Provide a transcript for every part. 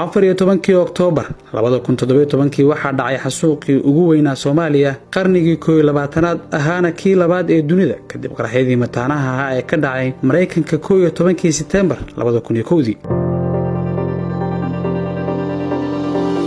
14-kii Oktoobar 2017-kii waxaa dhacay xasuuqii ugu weynaa Soomaaliya qarnigii 21-aad, ahaana kii labaad ee dunida kadib qaraxyadii mataanaha ahaa ee ka dhacay Maraykanka 11-kii Setembar 2001-dii.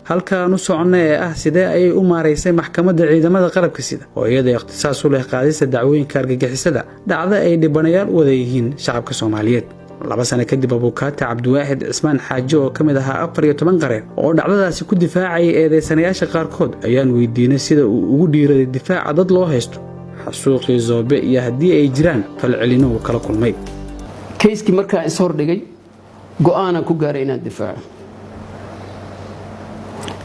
Halka aan u soconna ee ah sidee ayay u maaraysay Maxkamadda Ciidamada Qalabka Sida, oo iyada ikhtisaas u leh qaadista dacwooyinka argagixisada, dhacda ay dhibanayaal u wada yihiin shacabka Soomaaliyeed 2 sano kadib? Abukaate Cabdiwaaxid Cismaan Xaaji, oo ka mid ahaa 14 qareen oo dhacdadaasi ku difaacayay eedeysanayaasha qaarkood, ayaan weydiinay sida uu ugu dhiiraday difaaca dad loo haysto xasuuqii Zoobe iyo haddii ay jiraan falcelino uu kala kulmay. Kayskii markaan ishordhigay, go'aanaan ku gaaray inaan difaaco.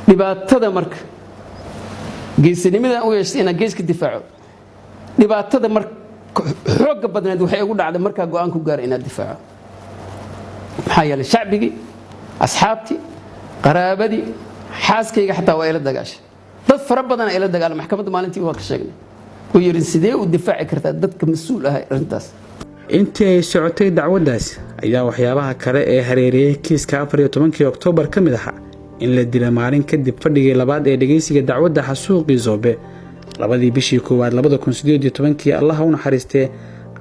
Dhibaatada marka geesinimadaan u yeeshtay inaan geeska difaaco, dhibaatada mar xoogga badneed waxay igu dhacday markaa go'aan ku gaaray inaan difaaco. Maxaa yeelay, shacbigii, asxaabtii, qaraabadii, xaaskayga xataa waa ila dagaashay. Dad fara badan ila dagaalay. Maxkamadda maalintii waa ka sheegnay oo yihin, "Sidee u difaaci kartaa dadka mas-uul ah arrintaas?" Intii ay socotay dacwaddaasi ayaa waxyaabaha kale ee hareereeyey kiiska 14-kii Oktoobar ka mid ahaa in la dila maalin kadib fadhigii labaad ee dhegaysiga dacwadda xasuuqii Zoobe, 2-dii bishii koowaad 2018-kii, Allaha u naxariistee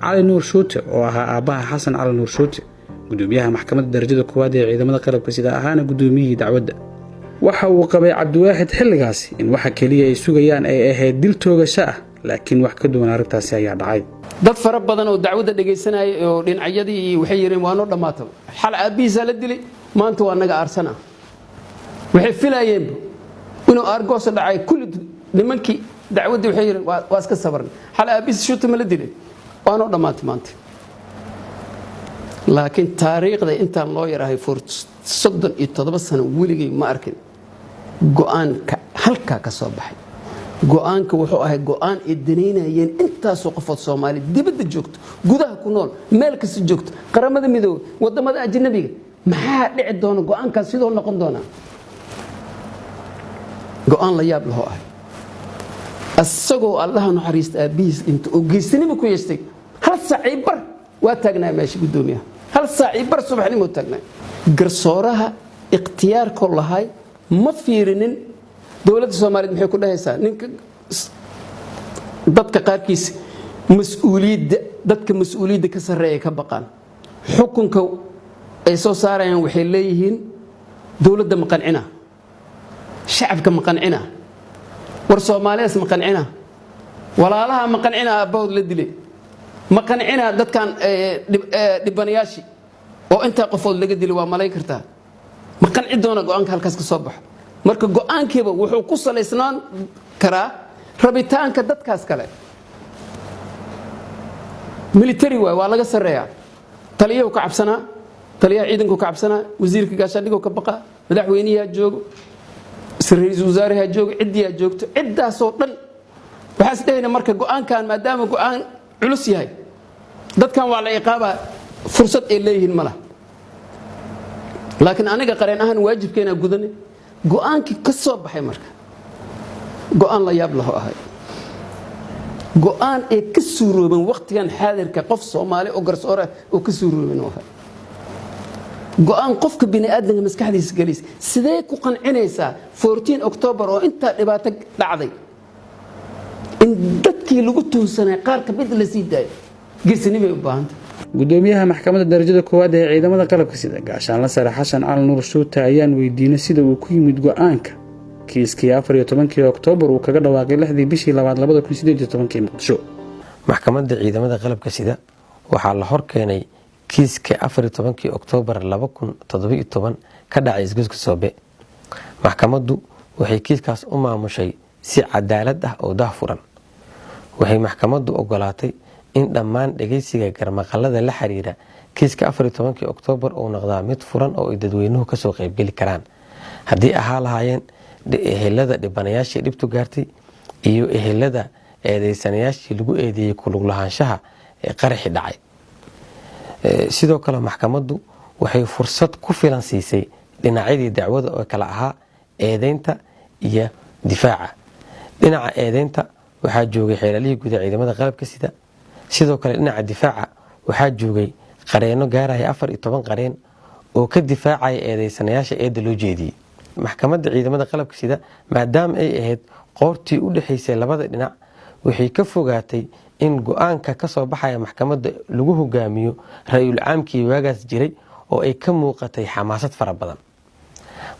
Cali Nuur Shuute, oo ahaa aabbaha Xasan Cali Nuur Shuute, gudoomiyaha Maxkamadda Darajada Koowaad ee Ciidamada Qalabka Sida, ahaana gudoomiyihii dacwadda. Waxa uu qabay Cabdiwaaxid xilligaasi in waxa keliya ay sugayaan ay ahayd dil toogasho ah, laakiin wax ka duwan arrintaasi ayaa dhacay. Dad fara badan oo dacwadda dhegaysanayay oo dhinacyadii waxay yidheen, "Waa noo dhammaataba. Xal aabbihiisaa la dilay, maanta waa naga aarsana." Waxay filaayeenba inuu aargoosa dhacay. Kulli nimankii dacwaddii waxay yidheen, "Waa iska sabarnay. Xal aabbihiisa Shuuta ma la dilay? Waa noo dhammaatay maanta." Laakiin taariikhda intaan loo yarahay for 37 sano weligay ma arkin go'aanka halkaa ka soo baxay. Go'aanka wuxuu ahay go'aan ay danaynayeen intaasoo qofood, Soomaali dibadda joogto, gudaha ku nool, meel kasta joogto, Qaramada Midoobey, wadamada ajnabiga. Maxaa dhici doona? Go'aankaas sidoo noqon doonaa? Go'aan la yaab lahoo ahay. Isagoo, Allaha naxariista, aabbihiis dhinto oo geesinimo ku yeeshtay, hal saacii bar waa taagnaa meesha guddoomiyaha. Hal saacii bar subaxnimoo taagnaa. Garsooraha ikhtiyaarkoo lahay ma fiirinin dowladda Soomaaliyeed maxay ku dhahaysaa. Ninka dadka qaarkiis mas-uuliyadda, dadka mas-uuliyadda ka sarreeya ka baqaan. Xukunka ay soo saarayaan waxay leeyihiin, "Dowladda ma qancina? Shacabka ma qancina? War Soomaaliyaas ma qancina? Walaalaha ma qancina? Aabbahood la dilay ma qancina? Dadkan dhibanayaashii oo intaa qofood laga dilay waa malayn kartaa, ma qanci doona go'aanka halkaas ka soo baxo?" Marka go'aankiiba wuxuu ku salaysnaan karaa rabitaanka dadkaas kale. Military waay, waa laga sarreeyaa. Taliyahu ka cabsanaa, taliyaha ciidanku ka cabsanaa, wasiirka gaashaandhiguu ka baqaa, madaxweyniyaa joogo, ra-iisul wasaaraha joogo, ciddiyaa joogto, ciddaasoo dhan. Waxaa is dhahayna marka go'aankan maadaama go'aan culus yahay, dadkan waa la iqaabaa, fursad ay leeyihiin ma laha. Laakiin aniga qareen ahaan waajibkeenaa gudanay. Go'aankii ka soo baxay marka go'aan la yaab laho ahay, go'aan ee ka suurooban wakhtigan xaadirka qof Soomaali oo garsoore oo ka suuroobin oo ahay, go'aan qofka bini aadamka maskaxdiisa gelaysa. Sidee ku qancinaysaa 14 October oo intaa dhibaato dhacday in dadkii lagu tuhunsanay qaar ka mid la sii daayo? Geesinimay u baahanta. Gudoomiyaha Maxkamadda Darajada Koowaad ee Ciidamada Qalabka Sida, Gaashaanla Sare Xasan Cali Nuur Shuute, ayaan weydiinay sida uu ku yimid go'aanka kiiskii 14-kii Oktoobar uu kaga dhawaaqay 6-dii bishii labaad 2018-kii Muqdisho. Maxkamadda Ciidamada Qalabka Sida waxaa la hor keenay kiiska 14-kii Oktoobar 2017 ka dhacay isgoyska Soobe. Maxkamaddu waxay kiiskaas u maamushay si cadaalad ah oo daahfuran. Waxay maxkamaddu ogolaatay in dhammaan dhageysiga garmaqalada la xiriira kiiska 14-kii Oktoobar uu noqdaa mid furan oo ay dadweynuhu kasoo qeybgeli karaan, haddii ahaa lahaayeen ehelada dhibanayaashii dhibtu gaartay iyo ehelada eedeysanayaashii lagu eedeeyey ku lug lahaanshaha qaraxi dhacay. Sidoo kale, maxkamaddu waxay fursad ku filan siisay dhinacyadii dacwada oo kala ahaa eedeynta iyo difaaca. Dhinaca eedeynta waxaa joogay xeer ilaaliyihii guud ee ciidamada qalabka sida. Sidoo kale, dhinaca difaaca waxaa joogay qareeno gaaraya 14 qareen. oo ka difaacaya eedeysanayaasha eedda loo jeediyey. Maxkamadda Ciidamada Qalabka Sida, maadaama ay ahayd qoortii u dhexaysay labada dhinac, waxay ka fogaatay in go-aanka ka soo baxaya maxkamadda lagu hogaamiyo ra-yul caamkii waagaas jiray oo ay ka muuqatay xamaasad fara badan.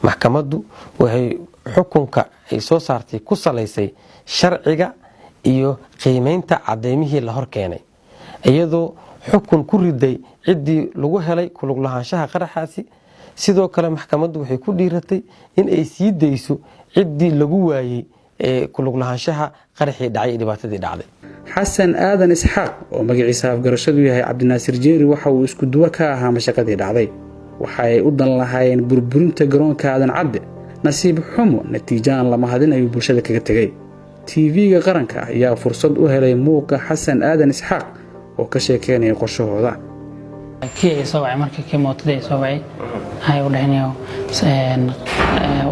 Maxkamaddu waxay xukunka ay soo saartay ku salaysay sharciga iyo qiimeynta cadeymihii la hor keenay, iyadoo xukun ku riday ciddii lagu helay ku lug lahaanshaha qaraxaasi. Sidoo kale, maxkamaddu waxay ku dhiiratay in ay sii dayso ciddii lagu waayey ee ku lug lahaanshaha qaraxii dhacay iyo dhibaatadii dhacday. Xasan Aadan Isxaaq, oo magaciisa afgarashadu yahay Cabdinaasir Jeeri, waxa uu isku duwo ka ahaa mashaqadii dhacday. Waxa ay u dan lahaayeen burburinta garoonka Aadan Cadde. Nasiib xumo, natiijo aan la mahadin ayuu bulshada kaga tegey. TV-ga Qaranka ayaa fursad u helay muuqa Xasan Aadan Isxaaq oo ka sheekeynaya qorshahooda. Kii ay soo wacay marka, kii mootadii ay soo wacay, waxay u dhaheen,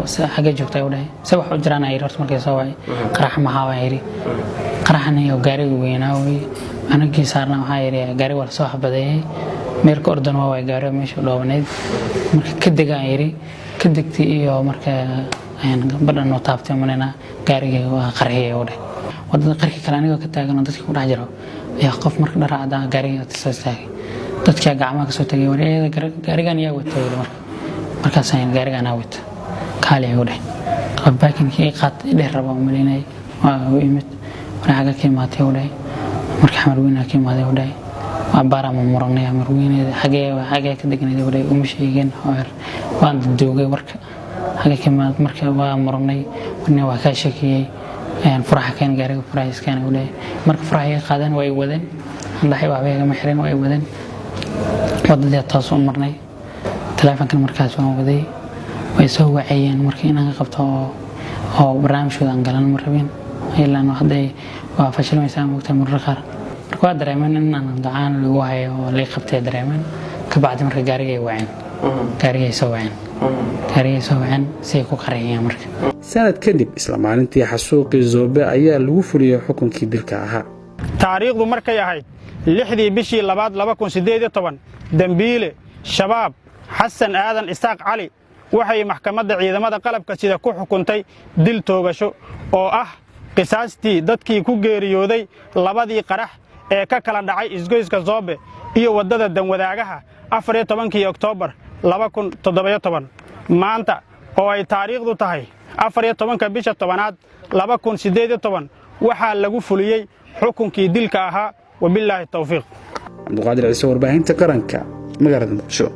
"Xagee joogta?" Ay u dhahay, "Se wax u jiraan?" Ay horta markay soo wacay, "Qarax maxaa?" Baan yidhi, "Qaraxan iyo gaariga weynaa wey anagii saarna." Waxaa yidhi, "Gaari waa lasoo xabadeeyey, meel ka ordan waa waay gaari meesha dhoobaneyd." Marka ka degaan yidhi, ka degtay iyo marka gabadhan oo taabtay malena, gaarigii waa qarxiyay, u dheh. Wadada qarki kale anigoo ka taagan oo dadkii ku dhex jiro ayaa qof marka dhar caddaa gaariga soo istaagay. Dadkii gacmaha kasoo tagay, "War gaarigan yaa wata?" Yidhi. Marka markaasaan, "Gaariga anaa wata, kaali," u dheh. Qof baakinkii i qaat dheer raba umalaynay waa u imid. "War xagga ka imaatay?" u dhahay. Marka, "Xamar weynaa ka imaaday," u dhahay. Waa baaraa ma muranay. "Xamar weyneed xagee, xagee ka degnayd?" u dhahay. Uma sheegin, waan duugay warka. "Xagee ka imaad?" Marka waa muranay. "Warna waa kaa shakiyey, furaha keen gaariga, furaha iskeen," u dhahay. Marka furaha iga qaadeen, waa i wadeen. Andhaxay waxba igama xirin, waa i wadeen. Wadadii toos u marnay. Taleefankan markaas waan waday, way soo wacayeen. Marka inaan ka qabto oo barnaamijkooda aan galan ma rabin, ilaa hadday waa fashilmaysaa, moogtaa, marar qaar. Marka waa dareemeen in aan gacaan lagu hayo oo lay qabtay dareemeen. Kabacdi marka gaarigay waceen, gaarigay soo waceen, gaarigay soo waceen si ay ku qarxiyeen marka. Sanad kadib, isla maalintii xasuuqii Zoobe ayaa lagu fuliyey xukunkii dilka ahaa. Taariikhdu markay ahayd 6dii bishii labaad 2018, dembiile Shabaab Xasan Aadan Isaaq Cali waxay Maxkamadda Ciidamada Qalabka Sida ku xukuntay dil toogasho oo ah qisaastii dadkii ku geeriyooday labadii qarax ee ka kala dhacay isgoyska Zoobe iyo waddada Danwadaagaha 14kii Oktoobar 2017. Maanta oo ay taariikhdu tahay 14ka bisha tobanaad 2018, waxaa lagu fuliyey xukunkii dilka ahaa. Wabillaahi tawfiiq. Cabduqaadir Ciise, Warbaahinta Qaranka, magaalada Muqdisho.